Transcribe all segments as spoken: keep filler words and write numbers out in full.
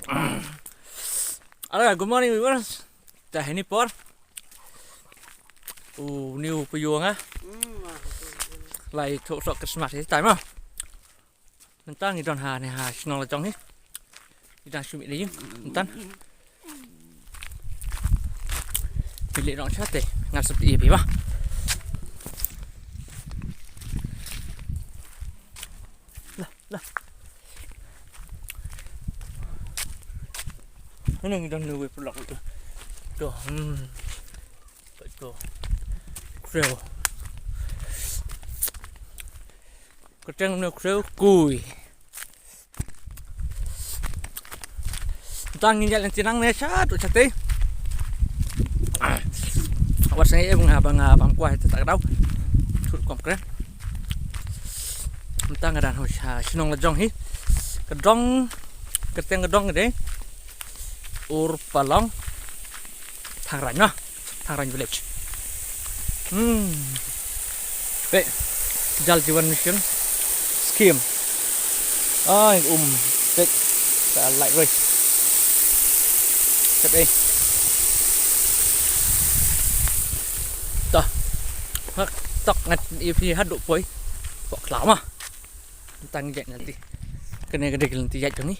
Alright, good morning viewers. Te ha kane ka por u new payung ha. Lai thoh soh Christmas hi time ha. Mynta ngi don ha ne ha shnong la jong hi. Ngi dang shu mih ne ïing. Mynta. Ngi leh rong sha te. Ngan sep ïa phi ba. Lah, lah. Ngi nang don ne wei pulak tu. Tu, hmm. Tu. Khriew. Kyrteng ne khriew kui. Tang ngi ïaid lynti nangne sha tu sha te. Wat sngewbha nga ba nga bam kwai te ta ka daw. Tut kom kren. Tang nga dang sha shnong la jong hi. Ka dong, kyrteng ka dong ka dei Urpalong. Thangraiñ na, Thangraiñ village. Hmm. Peit, Jal Jeevan Mission scheme. Ai, um, peit, ka light roi. Peit, eh. Tah. Hak, tok ngat ïa phi haduh poi. Pok khlaw ma. Tang ïaid nanti. Kane ka dei ka lynti ïaid jong ngi.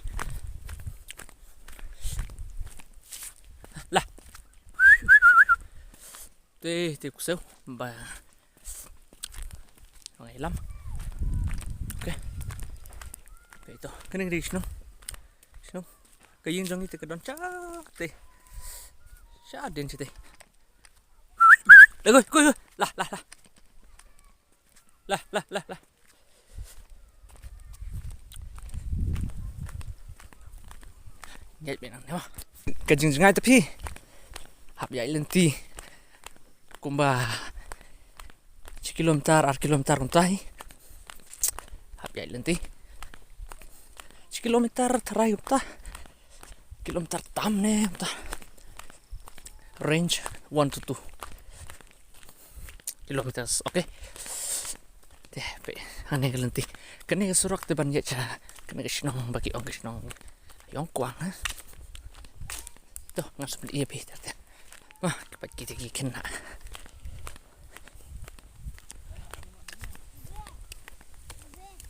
Lah. Te, te ksew ba. Ngai lam. Okay. Okay, to. Kane ka dei shnong. Shnong. Ka ïing jong ngi te ka don sha te. Sha dien sha te. Lah, koi, koi, koi. Lah, lah, lah. Lah, lah, lah, lah. Ïaid beit nangne ma. Ka jingjngai te phi. Hap ïaid lynti. Kumba shi kilometer, ar kilometer kumta hi. Hap ïaid lynti. Shi kilometer tharai kumta. Kilometer tam ne kumta. Range one to two kilometers, okay. Te, peit, hangne ka lynti. Kane ka surok te ban ïaid sha kane ka shnong ba ki ong ka shnong Ïongkwang, ha. To, ngan shu pyni ïa phi ter ter. Ma, ka peit kita ki khynnah.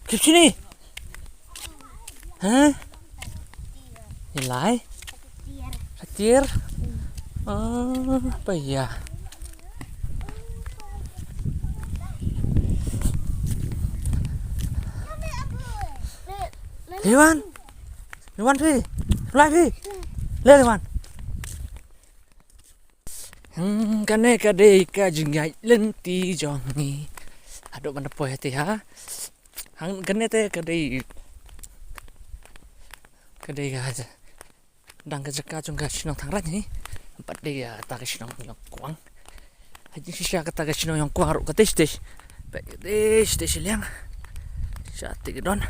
Kip shini. Ha? Ilai. Hatir. Ah, apa ya? Iwan. Iwan pi. Lai pi. Le Iwan. Hmm, kane ka dei ka jingïaid lynti jong ngi. Haduh ban da poi hati ha. Hang kane te ka dei, ka dei ka dang ka jaka jong ka shnong Thangraiñ hi. Pat dei kata ka shnong Ïongkwang. Ha jingshisha kata ka shnong Ïongkwang ruh kata stage. Pat kata stage liang. Sha te ka don.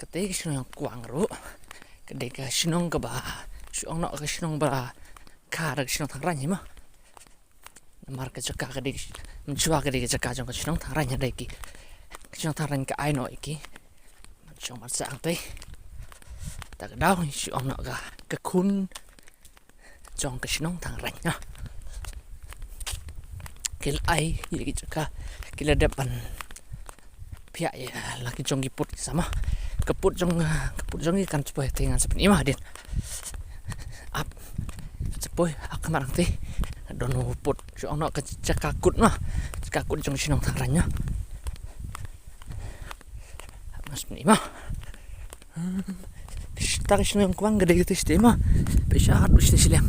Kata ka shnong Ïongkwang ruh. Ka dei ka shnong kaba shu ong noh ka shnong ba kha da ka shnong Thangraiñ hi mo. Namar ka jaka ka dei, mynshuwa ka dei ka jaka jong ka shnong Thangraiñ, ha dei ki, ka shnong Thangraiñ ka ai noh ïa ki. Mynshuwa mar sa ang tei. Ta ka daw shu ong noh ka, ka khun jong ka shnong Thangraiñ, ha. Ki la ai ïa ki jaka, ki la dep ban pia ïa la ki jong ki pud ki sama. Ka pud jong, ka pud jong ki kan sa poi te ngan sa pyni ma hadien. Ap. Sa poi, ap ka marang te. Don u pud. Shu ong noh ka jaka kut ma. Jaka kut jong shnong Thangraiñ ma. Ap ngan sa pyni ma. Hmm. Ta ka shnong Ïongkwang ka dei kata shatei ma. Peit sha haduh shatei shiliang.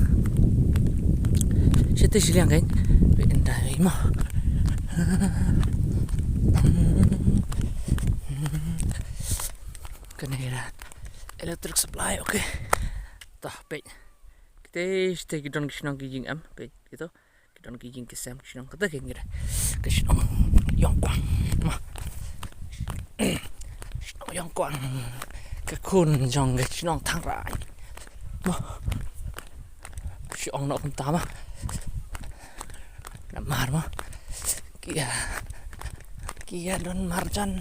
Shatei shiliang kan. Peit ynda ma. Kane ka electric supply, okay. Ta peit. Kata shatei ki don ki shnong ki ïing em. Peit kito. Ki don ki ïing ki sem ki shnong kata ki ngira. Ki shnong Ïongkwang. Ma. Shnong Ïongkwang. Ka khun jong ki shnong Thangraiñ. Ma. Shu ong noh kumta ma. Namar ma. Ki ïa, ki ïa don marjan.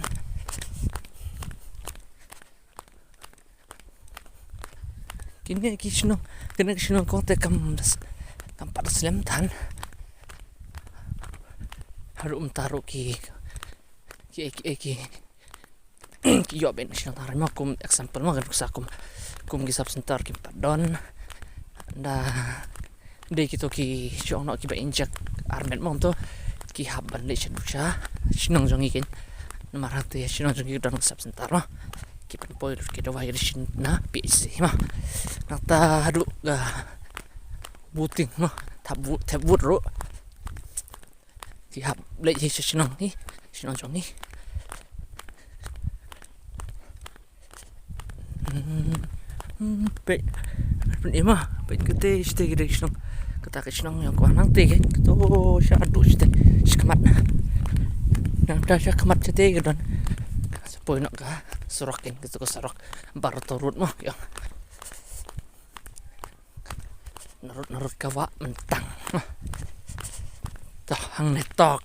Kine ki shnong, kine ki shnong kong te kam, kam pat slem than. Harum taru ki, ki, ki, ki, ki ïoh beit na shnong tang ma, kum example ma, ka nuksa kum, kum ki sub center kim pat don. Da dei kito ki shnong noh kiba injek armet ma, to ki hap ban leit sha, sha shnong jong ngi kin. Namar hangte shnong jong ngi don sub center ma, ki pynpoi lut ki dawai ri shin na P H C ma. Nangta haduh ka buting ma, thap bu-, thep but ruh ki hap leit hi sha shnong hi, shnong jong ngi. Hmm, hmm, peit. Peit ima, peit kate, shite ki dei shnong. Kata ka shnong ïa ko nangte, to sha haduh shite, shakhmat. Nangta shakhmat shite ka don, sa poi noh ka surok kin, kata ka surok Barato Road ma, ïa. Narud, narud ka wah myntang. To hangne tok.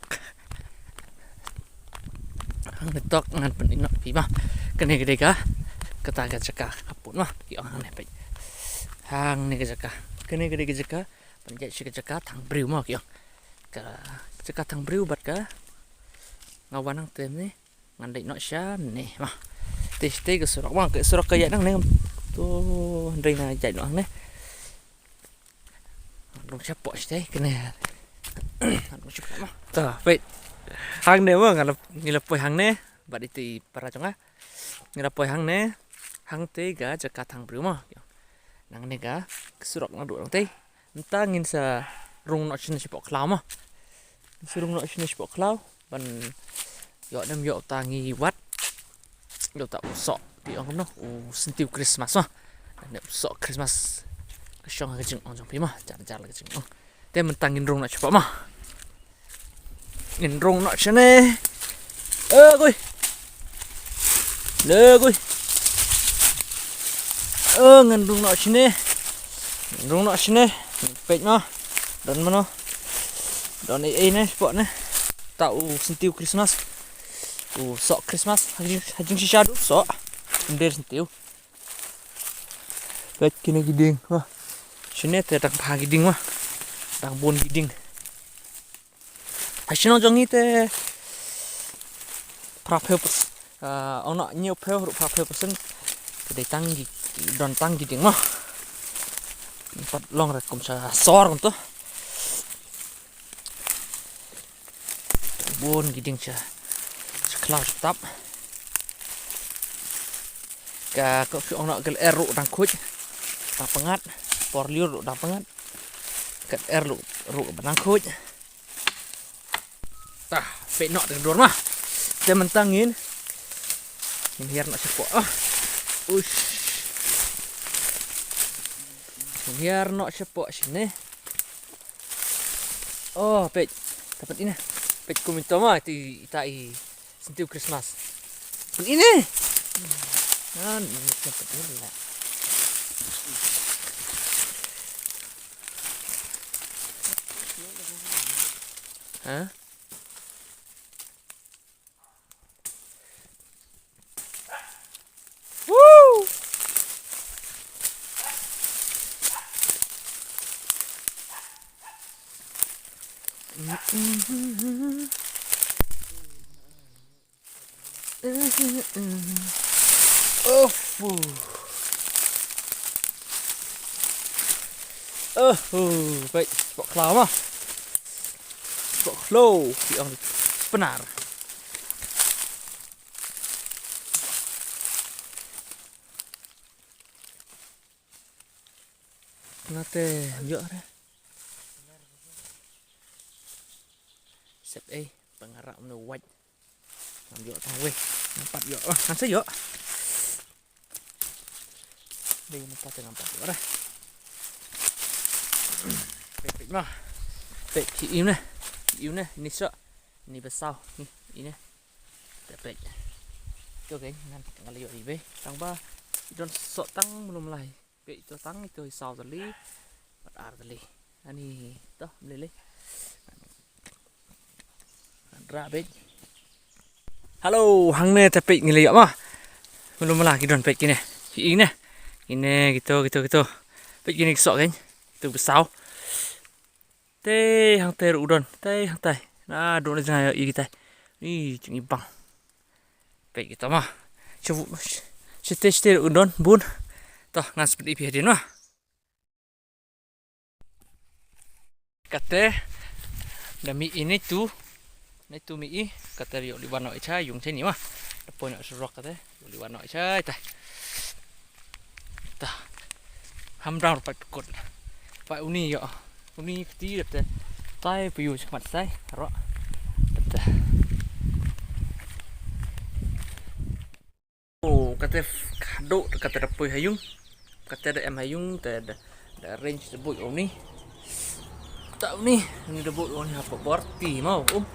Hangne tok ngan pyn-i noh phi ma. Kane ka dei ka, kata ka jaka ka pun ma, ki ong hangne peit. Hangne ka jaka. Kane ka dei ka jaka, pynjah shi ka jaka Thangbriew ma, ki ong. Ka jaka Thangbriew bad ka, nga wan hangte ne. Ngan leit noh shane ma. Te, te ka surok ma, ka surok ka ïaid nangne. To hynrei nga ïaid noh hangne. Rung shapoh shite kane. Rung shapoh ma. To peit. Hangne ma, nga la, ngi la poi hangne. Bad ite i para jong nga, ngi la poi hangne. Hangte ka jaka Thangbriew ma. Nangne ka surok naduh nangte. Mynta ngin sa rung noh shane shapoh khlaw ma. Ngin sa rung noh shane shapoh khlaw. Ban ïoh ne em ïoh uta ngi wad. Ïoh uta u soh, ki ong kumno, u syntiew Christmas ma. Ne u soh Christmas. Ka shong ha ka jingong jong phi ma, jar jar la ka jingong. Te mynta ngin rung noh shapoh ma. Ngin rung noh shane. Eh, gui. Le gui. Eh, ngin rung noh shane. Ngin rung noh shane. Peit ma. Don mano. Don ei ei ne shapoh ne. Ta u syntiew Christmas. U soh Christmas. Ha jing, ha jingshisha du soh. Ym dei syntiew. Peit kine ki dieng ma. Shane te dang bha ki dieng ma. Dang bun ki dieng. Ha shnong jong ngi te phra phew percent, ah, ong noh hynñiew phew ruh phra phew percent. Te dei tang ki, ki don tang ki dieng ma. Pat long re kum sha sor kumto. Bun ki dieng sha, sha khlaw sha tap. Ka, ka ong noh ka lyer ruh dang khuid. Dang pyngngad. Por lyiur ruh dang pyngngad. Ka lyer ruh, ruh ba dang khuid. Ta, peit noh te ka dur ma. Te mynta ngin, ngin hiar noh shapoh. Ah. Ush. Ngin hiar noh shapoh shane. Oh, peit. Dapat ine. Peit kumto ma, ita i, ita i syntiew Christmas. Peit ine. Nan, ine dapat ine lah. Ha? Woo! Oh, fu. Oh, fu. Peit, spot khlaw ma. Spot khlaw, ki ong pnar. Nate, ïoh re. Sep ei, pyngarap mano wait. Ngam ïoh tang wei. Ngam pat ïoh. Oh, ngam sa ïoh. Dei ngam pat, ngam pat ïoh re. Peit, peit ma. Peit, ki im ne. Ki im ne, ni sa. Ni ba saw. Ni, ine. Te peit. To ke, ngan, ngan la ïoh ibe. Tang ba, don soh tang mlum lai. Peit to tang, ito i saw tylli. Bad ar tylli. Ani to, mlei lei. Ra peit. Hello, hangne te peit ngi la ïoh ma. Mlum la ki don peit kine. Ki ine. Ine kito kito kito. Peit kine ki soh kein. Kito ba saw. Te hangtai ruh u don. Te hangtai. Na duk na jngai ïa kitai. Ih, jngai bang. Peit kito ma. Shu shu te shu te ruh u don bun. To ngan sa pyni phi hadien ma. Kate da mih ine tu. Ne tu mih i kate ïoh liwan noh i cha yung cha ni ma. Da poi noh surok kate ïoh liwan noh i cha ita. Ta. Ham dang ruh pat pekut. Pat uni ïoh. Uni kti da te. Tai pu yu chmat sai ro. Da te. Oh, kate khadok kate da poi ha yung. Kate da em ha yung te da, da arrange da boi uni. Ta uni, uni da boi uni ha pabor ti mau um.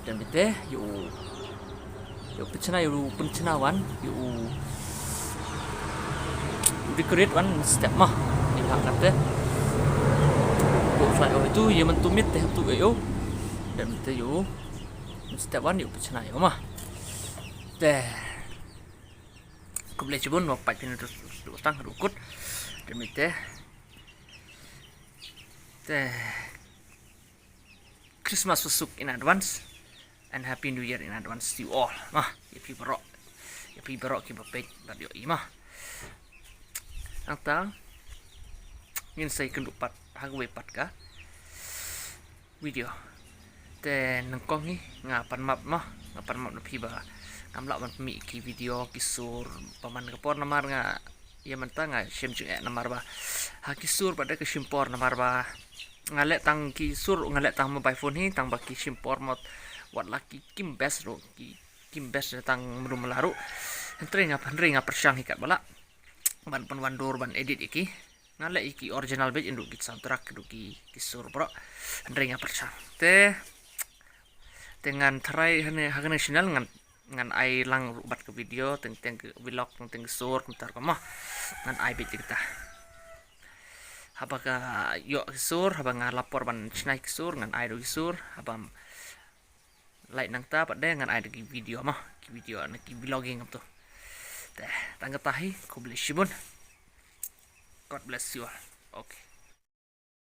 Da mite yu. Yu pynchna yu pynchna wan yu. Yu decorate wan step ma. Yu ha kate. Boi sa yu tu yu man tu mit te tu yu. Da mite yu. Step wan yu pynchna yu ma. Te. Khublei shibun ba peit phi na tu tang ruh kut. Demi te. Te. Christmas wa suk in advance and happy new year in advance to you all. Ma, ïa phi baroh. Ïa phi baroh kiba peit bad ïohi ma. Nangta ngin sa ïakynduh pat ha kawei pat ka video. Te nyngkong hi nga pan map ma, nga pan map na phi ba ngam lah ban pynmih ki video ki sur ba man ka por namar nga ïa mynta nga shem jingeh namar ba ha ki sur ba da ka shim por namar ba nga leh tang ki sur nga leh tang mobile phone hi tang ba ki shim por mot wat la ki kim best ruh ki kim best tang mlu mla ruh. Hynrei nga hynrei nga pyrshang hi kat ba lah ban pynwandur ban edit ïa ki. Nga leh ïa ki original beit ynduh ki soundtrack ynduh ki ki sur bro. Hynrei nga pyrshang. Te te ngan tharai hane ha kane channel ngan ngan ai lang ruh bad ka video teng teng ka vlog teng teng ka sur kumta ka ma. Ngan ai beit ïa kita. Haba ka ïoh ki sur haba nga lapor ban chnai ki sur ngan ai ruh ki sur haba Lait nangta pat de ngan ai da ki video ma, ki video na ki vlogging ap tu. Te tang kata hi, khublei shibun. God bless you all. Okay.